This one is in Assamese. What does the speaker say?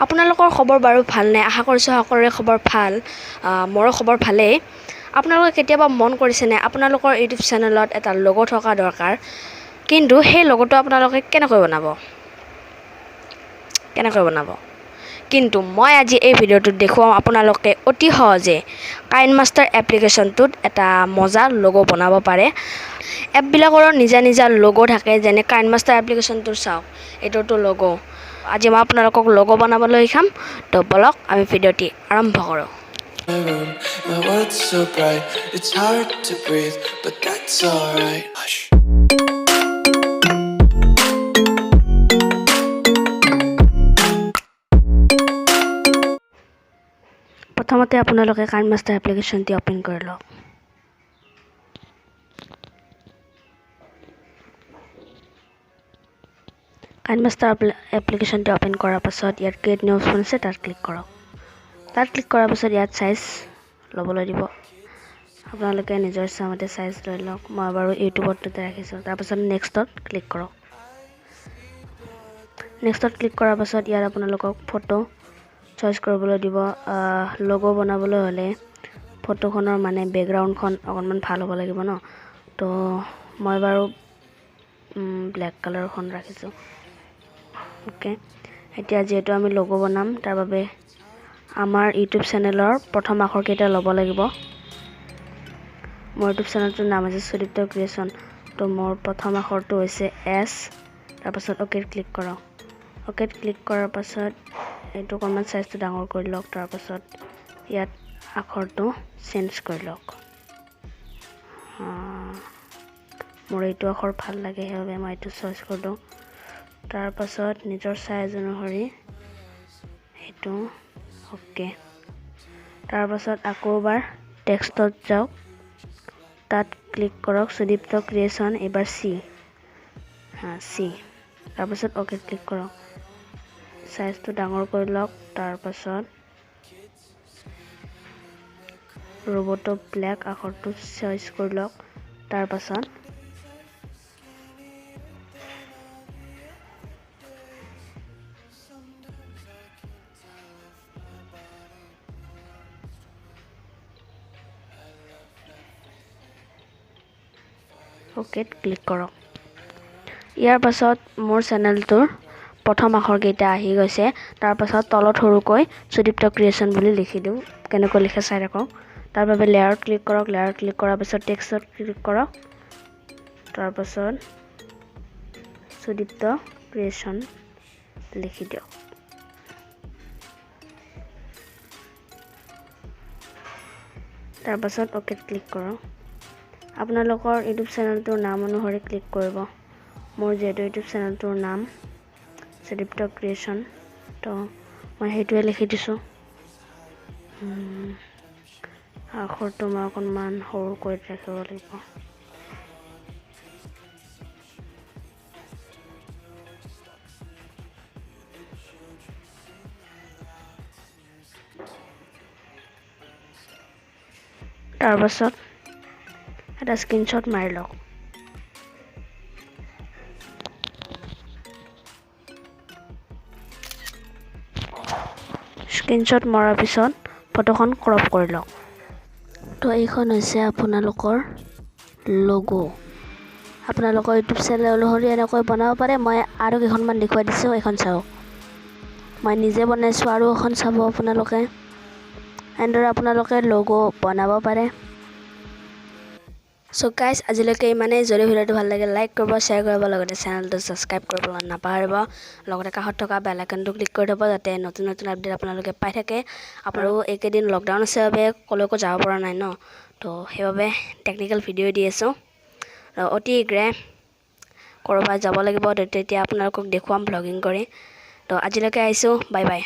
আপোনালোকৰ খবৰ বাৰু ভালনে? আশা কৰিছোঁ সকলোৰে খবৰ ভাল। মোৰো খবৰ ভালেই। আপোনালোকে কেতিয়াবা মন কৰিছেনে আপোনালোকৰ ইউটিউব চেনেলত এটা লগো থকা দৰকাৰ, কিন্তু সেই লগটো আপোনালোকে কেনেকৈ বনাব? কিন্তু মই আজি এই ভিডিঅ'টোত দেখুৱাম আপোনালোকে অতি সহজে কাইন মাষ্টাৰ এপ্লিকেশ্যনটোত এটা মজা লগো বনাব পাৰে। এপবিলাকৰো নিজা নিজা লগো থাকে, যেনে কাইন মাষ্টাৰ এপ্লিকেশ্যনটোৰ চাওক, এইটোতো লগো। আজি মই আপোনালোকক লগো বনাবলৈ শিকাম। তো বলক, আমি ভিডিঅ'টি আৰম্ভ কৰোঁ। My room, my world's so bright, it's hard to breathe, but that's alright. Hush. প্ৰথমতে আপোনালোকে কাইন মাষ্টাৰ এপ্লিকেশ্যনটি অ'পেন কৰি লওক। কাইন মাষ্টাৰ এপ্লিকেশ্যনটি অ'পেন কৰাৰ পাছত ইয়াত ক্ৰিয়েট নিউ অপশ্যন আছে, তাত ক্লিক কৰক। তাত ক্লিক কৰাৰ পাছত ইয়াত চাইজ ল'বলৈ দিব। আপোনালোকে নিজৰ ইচ্ছামতে চাইজ লৈ লওক। মই বাৰু ইউটিউবৰটোতে ৰাখিছোঁ। তাৰপাছত নেক্সটত ক্লিক কৰক। নেক্সটত ক্লিক কৰাৰ পাছত ইয়াত আপোনালোকক ফটো চইচ কৰিবলৈ দিব। লগো বনাবলৈ হ'লে ফটোখনৰ মানে বেকগ্ৰাউণ্ডখন অকণমান ভাল হ'ব লাগিব ন। তো মই বাৰু ব্লেক কালাৰখন ৰাখিছোঁ। অ'কে, এতিয়া যিহেতু আমি লগো বনাম, তাৰ বাবে আমাৰ ইউটিউব চেনেলৰ প্ৰথম আখৰকেইটা ল'ব লাগিব। মোৰ ইউটিউব চেনেলটোৰ নাম হৈছে সুদীপ্ত ক্ৰিয়েশ্যন। তো মোৰ প্ৰথম আখৰটো হৈছে এছ। তাৰপাছত অ'কেত ক্লিক কৰক। অ'কেত ক্লিক কৰাৰ পাছত এইটো অকণমান চাইজটো ডাঙৰ কৰি লওক। তাৰপাছত ইয়াত আখৰটো চেঞ্জ কৰি লওক। মোৰ এইটো আখৰ ভাল লাগে, সেইবাবে মই এইটো চইচ কৰিলোঁ। তাৰপাছত নিজৰ চাইজ অনুসৰি এইটো অ'কে। তাৰপাছত আকৌ এবাৰ টেক্সটত যাওক, তাত ক্লিক কৰক সুদীপ্ত ক্ৰিয়েশ্যন, এইবাৰ চি, হা চি। তাৰপাছত অ'কে ক্লিক কৰক। চাইজটো ডাঙৰ কৰি লওক। তাৰপাছত ৰবটৰ ব্লেক আখৰটো চইচ কৰি লওক। তাৰপাছত অ'কেত ক্লিক কৰক। ইয়াৰ পাছত মোৰ চেনেলটোৰ প্ৰথম আখৰকেইটা আহি গৈছে। তাৰপাছত তলত সৰুকৈ সুদীপ্ত ক্ৰিয়েশ্যন বুলি লিখি দিওঁ। কেনেকৈ লিখে চাই থাকক। তাৰ বাবে লেয়াৰত ক্লিক কৰক। লেয়াৰত ক্লিক কৰাৰ পাছত টেক্সটত ক্লিক কৰক। তাৰপাছত সুদীপ্ত ক্ৰিয়েশ্যন লিখি দিয়ক। তাৰপাছত অ'কেত ক্লিক কৰক। আপোনালোকৰ ইউটিউব চেনেলটোৰ নাম অনুসৰি ক্লিক কৰিব। মোৰ যিহেতু ইউটিউব চেনেলটোৰ নাম সুদীপ্ত ক্ৰিয়েশ্যন, তো মই সেইটোৱে লিখি দিছোঁ। আখৰটো মই অকণমান সৰু কৰি ৰাখিব লাগিব। তাৰপাছত এটা স্ক্ৰীনশ্বট মাৰি লওক। স্ক্ৰীনশ্বট মৰাৰ পিছত ফটোখন ক্ৰপ কৰি লওক। তো এইখন হৈছে আপোনালোকৰ লগো। আপোনালোকৰ ইউটিউব চেনেল অনুসৰি এনেকৈ বনাব পাৰে। মই আৰু কেইখনমান দেখুৱাই দিছোঁ, এইখন চাওক, মই নিজে বনাইছোঁ। আৰু এখন চাব আপোনালোকে। এনেদৰে আপোনালোকে লগো বনাব পাৰে। চ' গাইজ, আজিলৈকে ইমানেই। যদি ভিডিঅ'টো ভাল লাগে, লাইক কৰিব, শ্বেয়াৰ কৰিব, লগতে চেনেলটো ছাবস্ক্ৰাইব কৰিবলৈ নাপাহৰিব। লগতে কাষত থকা বেল আইকনটো ক্লিক কৰি থ'ব, যাতে নতুন নতুন আপডেট আপোনালোকে পাই থাকে। আৰু এইকেইদিন লকডাউন আছে বাবে ক'লৈকো যাব পৰা নাই ন, তো সেইবাবে টেকনিকেল ভিডিঅ' দি আছোঁ। অতি শীঘ্ৰে ক'ৰবাত যাব লাগিব, তেতিয়া আপোনালোকক দেখুৱাম ভ্লগিং কৰি। তো আজিলৈকে আহিছোঁ, বাই বাই।